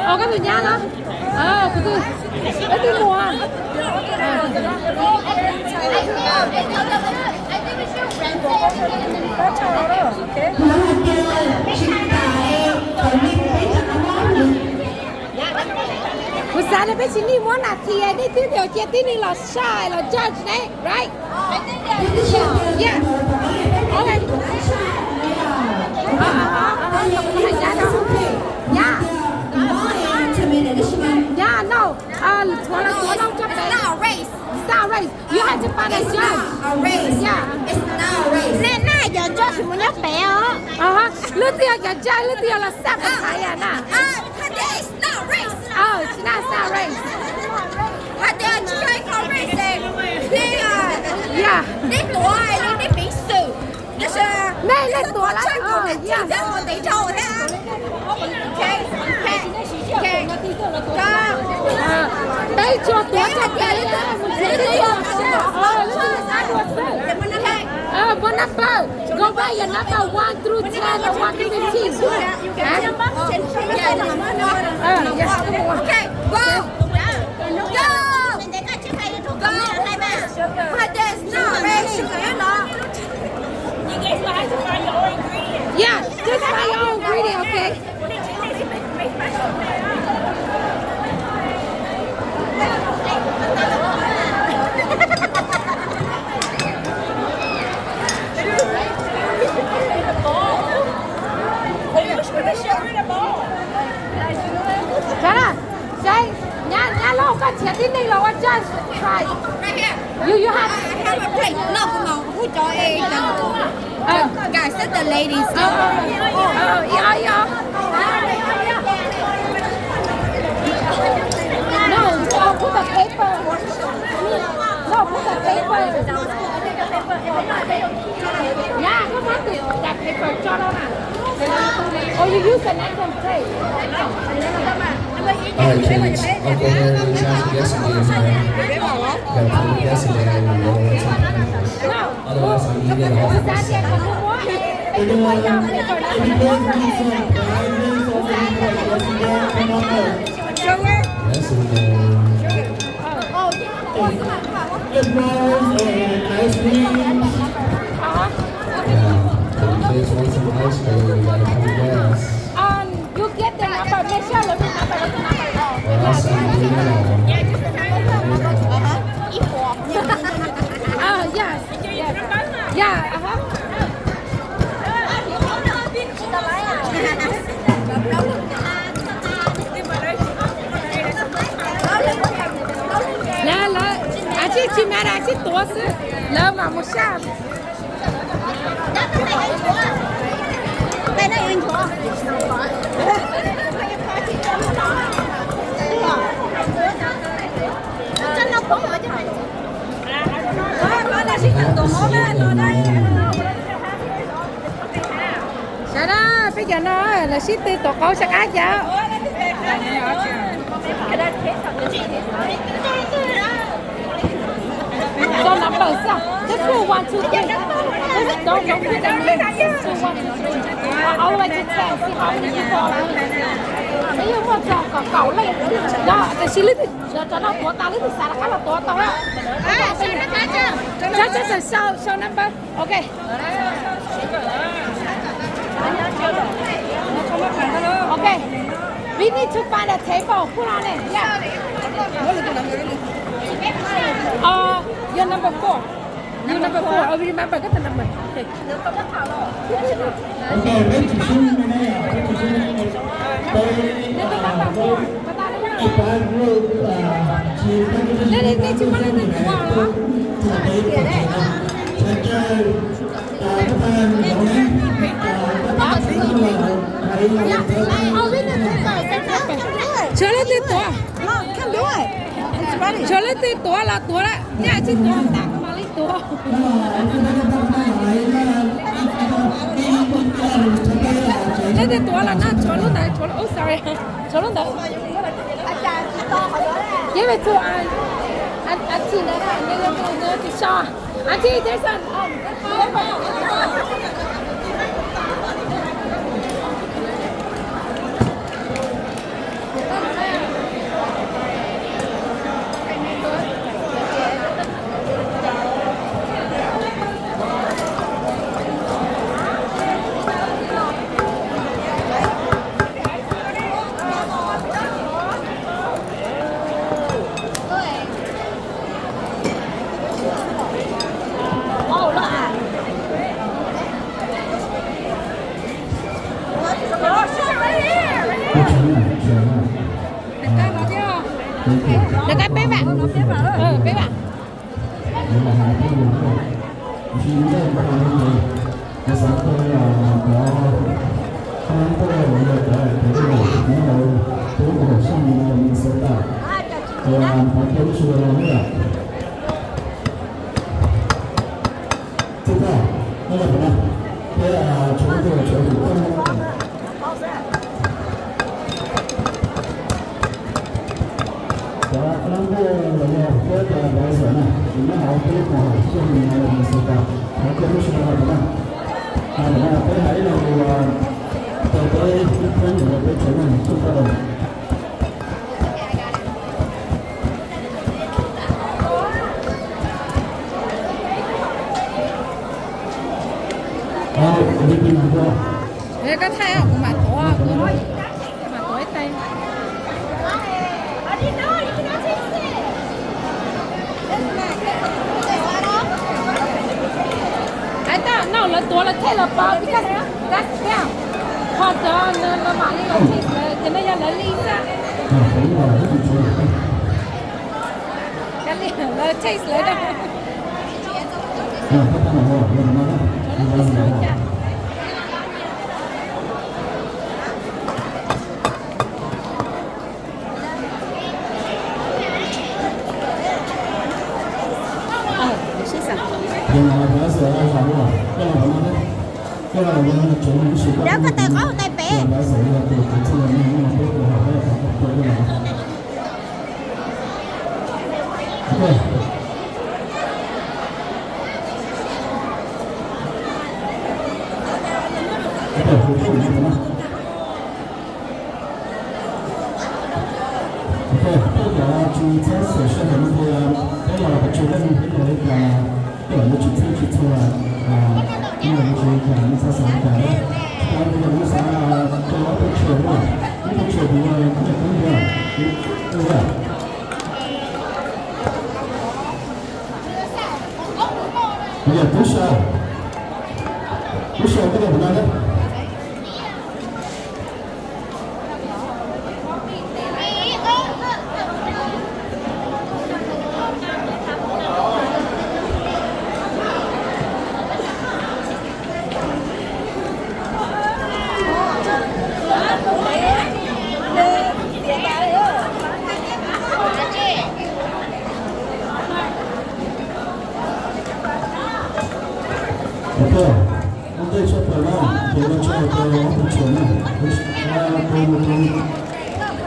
Koj tus nyab no, kuv tus, peb twb mus. Kuv xav tias peb tsis nim muab nas this, nej twb tias cia tib neeg los shy los judge ne, right? Yeah. Okay. Yeah, no. Tshuav los tuav loo tso pem. It's not a race. You have to find a judge. Yeah. Nej na yog judge mus nyob pem os. Lub twg yog cov judge, lub twg yog los xaj pem hais na. Tsis na xaj race. Hais tias tsis yog ib qho race, nej, nej tuav li nej piv xwm. Nej, nej tuav lawm. Peb tsuas tuav tso pem. Muab nab pawg. Go write your number one through ten or one through fifteen. Yeah, just find your own ingredient, okay? Sawv daws, nyab, nyab loj, koj nrhiav tib neeg los ua judge. You, you have. Guys, let the ladies. No, put the paper. No, put the paper. Yeah, come on, that paper, jot on. Oh, you use the next one, please. All right, kids, Uncle Harry was asking yesterday if I got told yesterday I would know what's happening. Otherwise, I'm eating off of this. We're gonna, if you guys need some prizes or anything like that, come on up. Yes, we do. Gift cards and ice cream. Yeah, if you guys want some ice cream, you gotta come to us. Um, you get the number. Make sure the number, the number. Awesome. Oh, yes. Yeah, aha. Lawv, lawv, a tsij tsis mas a tsij tuav xwb, lawv mam mus sab. Sawv daws, peb cov no lawv sib tw tuav qauv sab qab cas. Phone number xwb. Just put one, two, three. Just don't, don't put the name. Just put one, two, three. All the way to ten. See how many people are in there. Peb yeej muaj txog kaum kaum leej. Yog tiam sis leej twg, cov no tuav tas leej twg xav rov qab los tuav tau na. Just, just show, show number. Okay. Okay. We need to find a table. Put on it. Yeah. Uh, you're number four. You number four. Oh, we remember. Get the number. Okay. Okay, peb tsis sib, peb tsis sib, peb, uh, peb, peb, uh, Leej twg tsis muaj leej twg tuav. Tshuav leej twg tuav. Tshuav leej twg tuav los tuav lawm, nej tsis tuav tas kuv mam li tuav. Leej twg tuav los no, tshuav lub ntawd, tshuav lub, oh, sorry, tshuav lub ntawd. Give it to, uh, auntie ntawd, nws, nws, nws tsis so. Auntie, there's a, um, paper. Rov qab peb vam. Peb vam. Cov nab ntuj los yog peb cov advisor na, ces nyob hauv peb lub koom haum Xyooj Minnesota, thov caw lub sij hawm no na, peb hais ib lo lus rau peb ib pab nyuam rau peb tsev neeg Xyooj Thaib Dawb. Koj thaij, kuv mam tuav, kuv mam tuav ib teg. Ai, no lawv tuav lawv thaij los pab, kab thiab, ho cov no mam li los thaij lawv, ces no yog lawv li xwb. Lawv thaij lawv da. Dawb koj tais qab hauv tais pem. Peb cov tsis txhob xav sab heev tias peb los pes tsawg leej peb yog li cas, peb los yuav tsis txhawj tsis txhua, peb los yuav tsis li cas, nej txhob xav li cas na. Tsis tas li cas nej xav rau ob peb tsawg na, ib peb tsawg tus yog nej kub ntag. Yog tub sa, tub sa koj los no na. Ok, ua ntej tshaj plaws na, ces ua tsaug rau ob tug tshiab na, kuv ua tsaug rau nej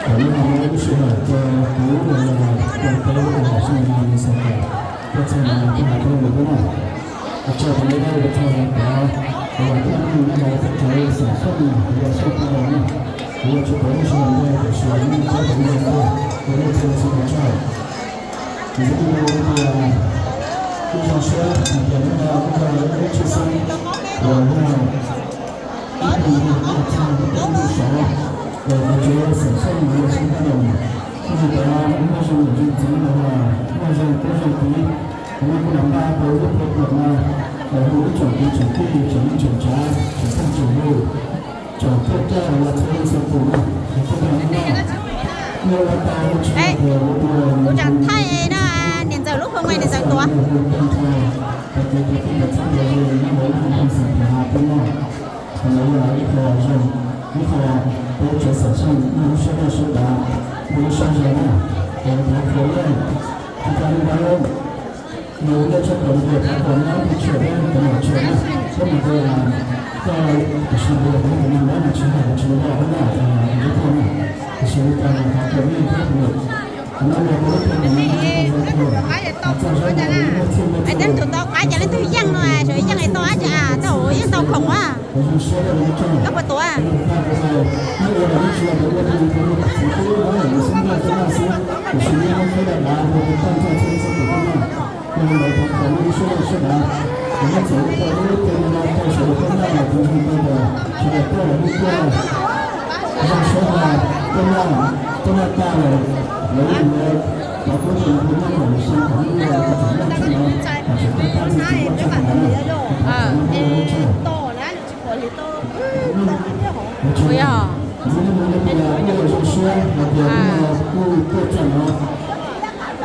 tau muab lub sij hawm rau kuv los yog rau peb lub koom haum Xyooj Minnesota, koj txog no koj hais rau lwm tus na. Ua tsaug rau nej, ua tsaug rau cov uas tau nrog peb cov xeem Xyooj los yog Xyooj Thaib Dawb na. Kuv ua tsis tau lub sij hawm ntau tiam sis nej tau ua ntau tuaj, ua nej txhua txhua tus tsaug. Kuv ua tias kuj zoo siab hais tias hnub no kuj yog ib lub tshwj xeeb uas yog ib tug neeg uas txog rau peb lub sov uas kuv tsev xeem Xyooj Minnesota Xyooj Thaib Dawb, kuj yog cov uas muaj zoo niam zoo txiv los yog muaj zoo tub zoo kiv, kuv kuj los npaj tau lub program no los hu ib tsoom kwv tsoom tij, tsoom neej tsoom tsav, tsoom phooj tsoom ywg, tsoom thawj coj los txhua leej txhua tus na, es kuj yog hnub no nej ua tau lub tshwj xeeb uas ua Kuv tseem thaij no, niam ntxawm lub phone, niam ntxawm tuav. Ib qho zoo, ib qho peb tsev xeem Xyooj muaj lub siab loj siab dav, muaj lub siab zoo na, es thov qhuas nej, tsis tas li ntawd, nws ua ntej tshaj plaws tias thov kom nej ob tug tshiab thiab cov nom tshiab na, thiab mus rau koj tam sim no kuv tus me nyuam no tsis hais kuv tsis loj thiab na, kuv tsis tuaj na, tiam sis li cas los thov kom nej thiab tus, qhov no yog kuv lub program no, txog zaj no muaj txhij muaj txhua, tus tau qab cas leej twg yeej no, yeej tau dab tsi, tau yeej tau khoom a. Koj puas tuav? Ua yog.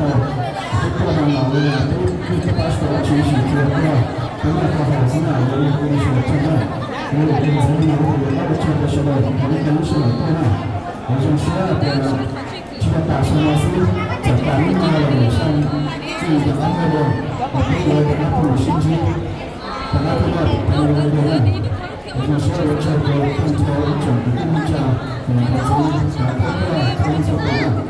tau. Peb tuaj no los peb yeej tsis pab tsis tau dab tsi, tsuas yog tuaj peb noj tau haus xwb na, yog li kuv ua tsaug na. Yog li ntxiv no kuv yuav ua tsaug rau sawv daws uas ib tag lub sij hawm tuaj na. Kuv zoo siab tias tsis yog tas xyoo no xwb, txawm tas hnub no los lawm xyoo, txij rov qab tuaj dua, peb yuav rov qab tuaj mus sib ntsib, rov qab tuaj noj teb noj hawv dua na. Kuv zoo siab ua tsaug rau tag nrho ib tsoom kwv tij neej tsa uas nrog txog rau peb txhua tus na.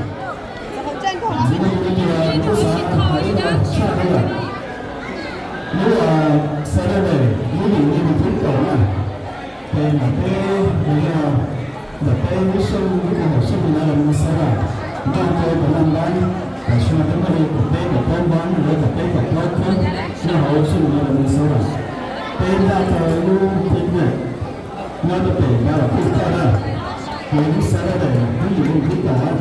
Ntxiv no kuv yuav tias kuv xav hais ib lo tshaj no yom, lub Saturday lub yim hli veintiuno na, ces ntawm peb los yog ntawm peb lub xyooj lub koom haum xyooj no los Minnesota, nrog rau tom no npaib, tam sim no peb muaj li kaum peb kaum plaub npaib los yog kaum peb kaum plaub khoob nyob hauv xyooj no los Minnesota. Peb npaj tau lub picnic nyob rau pem Battle Creek Park na, ces lub Saturday lub yim hli veintiuno na.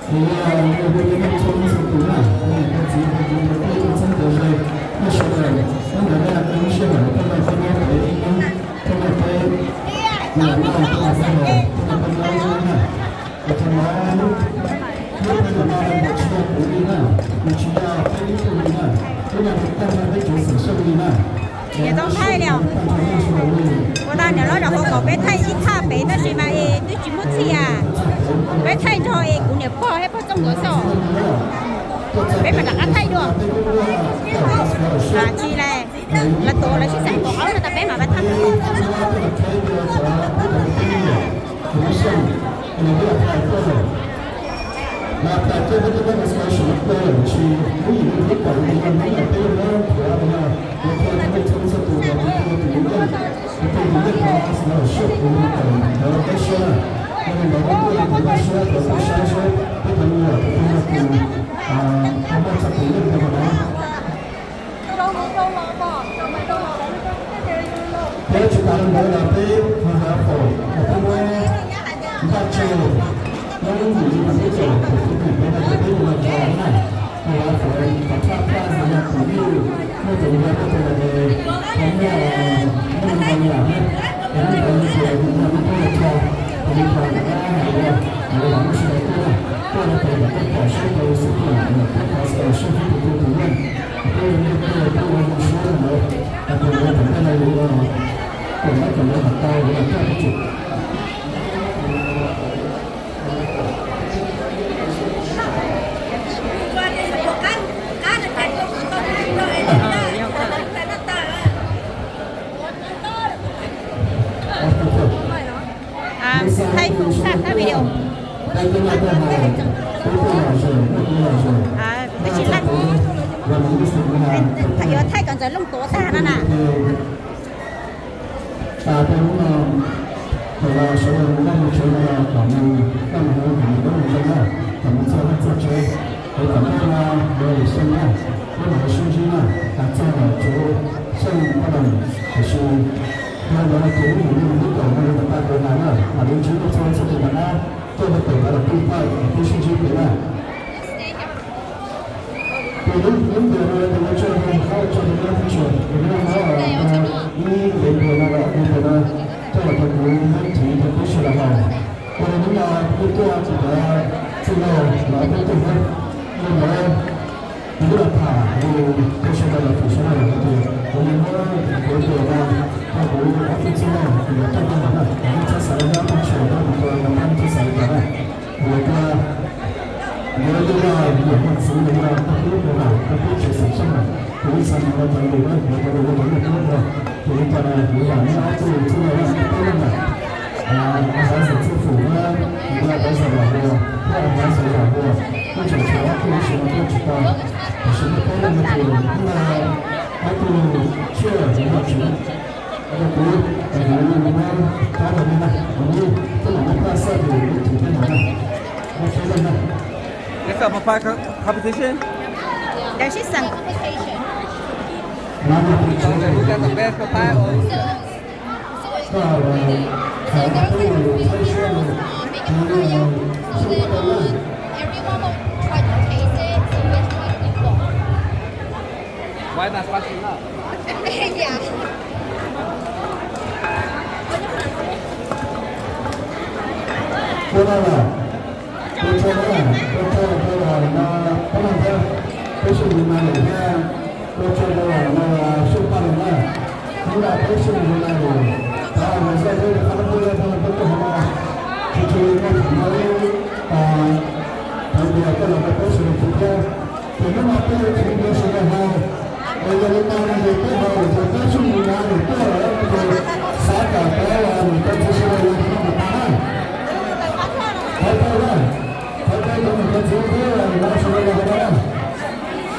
Ces yog hu rau nej txhua leej txhua tus na, nej niam nej txiv nej kwv nej tij nej txheeb nej ze, nej sawv daws, hnub ntawd nej ua ib lub sij hawm tuaj nrog peb nyob pem ib hnub, tuaj nrog peb noj, tuaj nrog peb haus, tuaj nrog peb nyob ib hnub na. Ces thaum no lub picnic no nws tsis yog kuv li na, nws tsis yog peb ib tug li na, lub no nws tag nrho peb cov xeem Xyooj li na. Nws tau thaij li os. Ua tau niam loj zos hu kom peb thaij ib thaj pem tab sis mas es twb tsis muaj txhia. Peb thaij nrog es kuv niam pog thiab pog Txooj nkawd xwb. Peb mam rov qab thaij dua. Tsis li, lawv tuav lawv sib xeem kaum ob no tas peb mam pab thaij. Thiab tsis tas li ntawd los peb ho hav faus, peb muab npaj tseg, muab lub yim hli mas peb caum tus phooj ywg peb no ces peb yuav los kho na, hav faus kom tshaj plaj, yog tus yij muaj tus npua tuaj tus ntawd es ho muaj, muaj li ntawd li lawm thiab, es muaj ntawd li ces yus muaj lub tuaj los kho, ces li kho rov qab hais tias lawv los muaj sawv daws tuaj na, tuaj rau pem kom peb pom saib rau xwm tias lawv peb cov sawv daws sib hlub tus twg tus yeej, peb ua ntej peb ua zoo siab rau lawv, hais tias lawv tom ntej no yus ua kom nab kom ntawd kom tau lawv los coj peb tsev. Thaij foob xaj thaij video. Peb tsis laj, yuav thaij kom Ntxawm Looj tuav tag no na. Tas rau hnub no, thaum uas sawv daws mus noj mus tsev no los kom mus noj mus haus kom mus dab mus zoo na, kom mus txog vaj txog tsev, es kom noj no mus lwm xyoo na, peb mam li sib ntsib na, tas txog lawm tsuav xyoo paj loos, tiam sis yog ntawd no ces lub yim hli vib kaum no yuav tau tas rau na, mam li ntsib nej txhua txhua tus ntawm na, tuaj rau pem Battle Creek Park es peb sib ntsib pem na. Ces lub, lub ntias no ces yuav tso rau qab ua tso rau nyob teb chaws, ces nyob no ib ntev ntias no los ntias no coj los rau kuv thiab Ntxiv rau peb sawv daws haus. Ua li hnub no kuv tuaj kuv cov txwj laug los ob peb tug thiab, li ntawd kuv twb los tham li rau sawv daws los fim sawv daws hais tias kuv yuav muab kuv ntias no rau kuv ob tug txwj laug, kuv yuav coj tuaj haus na, nej txhob xav li nyob teb chaws nyob kuv tua no, nej txhob xav li cas na. Kuv yuav coj, kuv yuav coj tus yawg Muas Xis Kuv yog tag kub ua lawm, tag kub tsev xeem Sab Nraim, kuv ib txhia no los cov lus na, kuv cov lus ua cov lus kub ua, ces li cas na kuv yam neb ob tug txhua leej na, peb leej na, a xav xeem txhua fum na, kuv yog tau xav yam ua, thiab a xav xav yam ua, muaj tseem tshuav ob tug ib sim no tuaj tsis tau, tiam sis muaj peb leej no ces kuj ob tug tsiaj yog tsev. Kuv, kuv muab rab rau nej na, kuv twb los muab phaj xaj ces kuv tus thiab no na, muaj peb leej na. It's a papaya co- competition? There's just some competition. They got the best papaya. So, so it's competitive. So there's a competition, uh, make a papaya. So then, um, everyone will try to taste it. So which one we want? Why not spicy enough? Yeah. Ua no los, ua tsaug na, ua tsaug rau no pab leeg thiab, peb sib nus na lawm thiab, ua tsaug rau no sub paj leeg na. Hnub no peb sib nus na lawm, thov los zaj zeb rau qab peb peb peb tuaj hauv no, tsis tsis muaj thaum no ib, thov Ntuas tuaj los rau peb sawv daws thiab. Ces hnub no peb yuav tsis nrhiav sawv daws haus, es yog li no no ces peb haus ces peb sib nus na lawm tuaj lawm ces xav kom peb niam peb txiv sawv daws los hauv no kom tas na. Thov caw na, thov caw cov niam cov txiv thiab niam no sawv daws los hauv no na.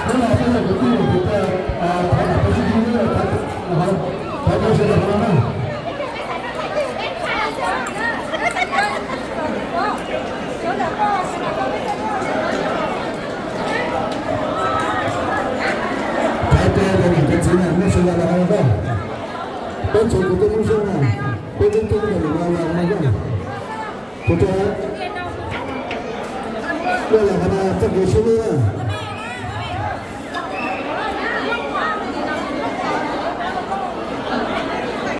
Hnub no peb yog kwv tij kwv tij, thov niam peb sib ntsib, thov caw sawv daws los na. Thov caw cov niam cov txiv na, muaj sawv daws los hauv no. Peb tsev kwv tij Hmoob Xyooj na, peb twb coob npaum no los hauv no. Kuv cov, tuaj los hauv no txoj kev sib hlub na.